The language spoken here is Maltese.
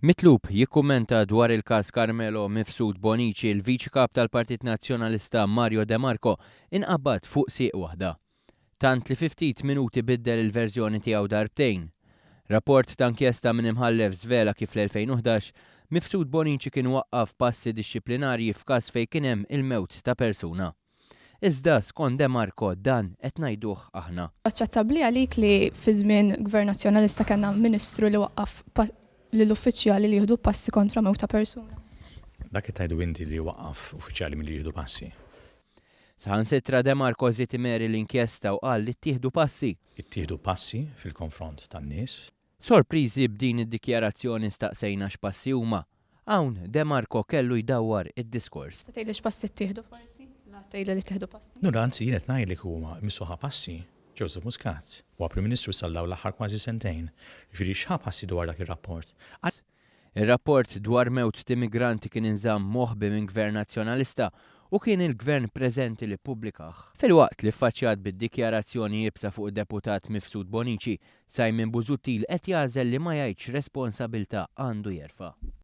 Mitlub jikkummenta dwar il-każ Carmelo Mifsud Bonnici, il-Viċi Kap tal-Partit Nazzjonalista Mario De Marco inqabad fuq sieq waħda. Tant li fi ftit minuti biddel il-verżjoni tiegħu darbtejn. Rapport ta' inkjesta minn imħallef żvela kif fl-2011 Mifsud Bonnici kien waqqaf passi dixxiplinarji f'każ fejn kien hemm il-mewt ta' persuna. Iżda skont De Marco dan qed ngħiduh aħna. Aċċettabbli għalik li fi żmien Gvern Nazzjonalista kellna Ministru li waqqaf lill-uffiċjali li jieħdu passi kontra mewt ta' persuna? Dak qed tgħidu inti li waqqaf uffiċjali milli jieħdu passi. Saħansitra De Marco żied imeri l-inkjesta u qal li ttieħdu passi. Ittieħdu passi fil-konfront tan-nies. Sorpriżi b'din id-dikjarazzjoni staqsejna x'passi huma. Hawn De Marco kellu jdawwar id-diskors. Tista' tgħidli x'passi ttieħdu forsi? La tgħidli li ttieħdu passi. Nura, anzi jien qed ngħidlek huma missu ħa passi Joseph Muscat. Huwa Prim Ministru issa għal dawn l-aħħar kważi sentejn. Jiġifieri x'ħa passi dwar dak ir-rapport? Ir-rapport dwar mewt t'immigranti kien inżamm moħbi minn Gvern Nazzjonalista u kien il-Gvern preżenti li ppubblikah. Filwaqt li ffaċċjat bid-dikjarazzjoni iebsa fuq id-Deputat Mifsud Bonnici, Simon Busuttil qed jagħżel li ma jgħidx x'responsabilità għandu jerfa'.